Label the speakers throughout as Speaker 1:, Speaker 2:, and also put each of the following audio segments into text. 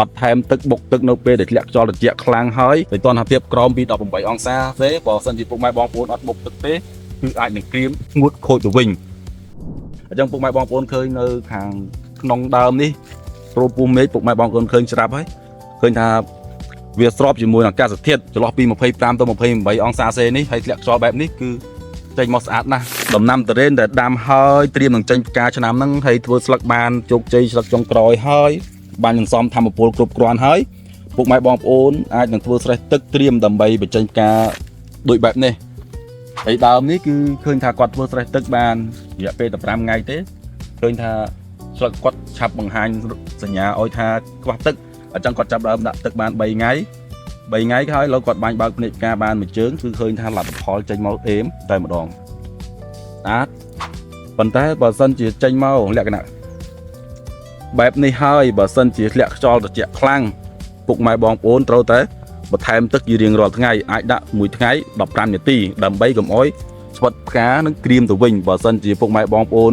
Speaker 1: អត់ថែមទឹកបុកទឹកនៅពេលដែលធ្លាក់ខ្យល់ត្រជាក់ខ្លាំងហើយសីតុណ្ហភាពក្រោមពី18អង្សាសេបើសិនជាពុកម៉ែបងប្អូនអត់បុកទឹកទេគឺអាចនឹងក្រៀមស្ងួតខូចទៅវិញអញ្ចឹងពុកម៉ែបងប្អូនឃើញនៅខាងក្នុងដើមនេះព្រោះពុះមេឃពុកម៉ែបងប្អូនឃើញស្រាប់ហើយឃើញថាវាស្របជាមួយនឹងអាកាសធាតុចន្លោះពី25ទៅ28អង្សាសេនេះហើយធ្លាក់ខ្យល់បែបនេះគឺចេញមកស្អាតណាស់ដំណាំតរេនដែលដាំហើយត្រៀមនឹងចេញផ្កាឆ្នាំហ្នឹងហើយធ្វើស្លឹកបានជោគជ័យស្លឹកចុងក្រោយហើយ បានសន្សំធម្មពលគ្រប់គ្រាន់ហើយពុកម៉ែបងប្អូនអាចនឹងធ្វើស្រេះទឹកត្រៀមដើម្បីបញ្ចេញផ្កាដូចបែបនេះហើយដើមនេះគឺឃើញថាគាត់ធ្វើស្រេះទឹកបានរយៈពេល15ថ្ងៃទេឃើញថាស្លឹកគាត់ឆាប់បង្ហាញសញ្ញាឲ្យថាខ្វះទឹកអញ្ចឹងគាត់ចាប់ដើមដាក់ទឹកបាន3ថ្ងៃ3ថ្ងៃហើយលោកគាត់បាញ់បើកភ្នែកផ្កាបានមួយជើងគឺឃើញថាលទ្ធផលចេញមកអេមតែម្ដងស្អាតប៉ុន្តែបើសិនជាចេញមកលក្ខណៈ បែបនេះហើយបើសិនជាធ្លាក់ខ្យល់ត្រជាក់ខ្លាំងពុកម៉ែបងប្អូនត្រូវតែបន្ថែមទឹកជារៀងរាល់ថ្ងៃអាចដាក់មួយថ្ងៃ15នាទីដើម្បីកុំអោយស្វិតផ្កានឹងក្រៀមទៅវិញបើសិនជាពុកម៉ែបងប្អូន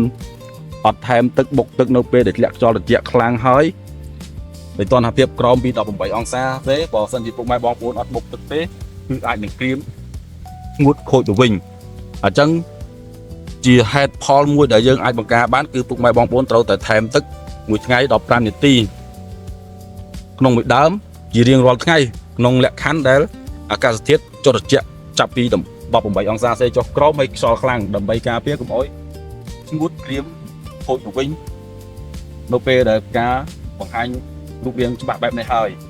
Speaker 1: អត់ថែមទឹកបុកទឹកនៅពេលដែលធ្លាក់ខ្យល់ត្រជាក់ខ្លាំងហើយសីតុណ្ហភាពក្រោមពី18អង្សាទេបើសិនជាពុកម៉ែបងប្អូនអត់បុកទឹកទេគឺអាចនឹងក្រៀមស្ងួតខូចទៅវិញអញ្ចឹងជាហេតុផលមួយដែលយើងអាចបង្ការបានគឺពុកម៉ែបងប្អូនត្រូវតែថែមទឹក មួយថ្ងៃ15នាទីក្នុងមួយដើមជារៀងរាល់ថ្ងៃក្នុងលក្ខខណ្ឌដែលអាកាសធាតុចុះត្រជាក់ចាប់ពី18អង្សាសេចុះក្រោមហើយខ្យល់ខ្លាំងដើម្បីការពារកុំអោយស្ងួតក្រៀមខូចទៅវិញនៅពេលដែលការបង្ហាញរូបរាងច្បាស់បែបនេះហើយ។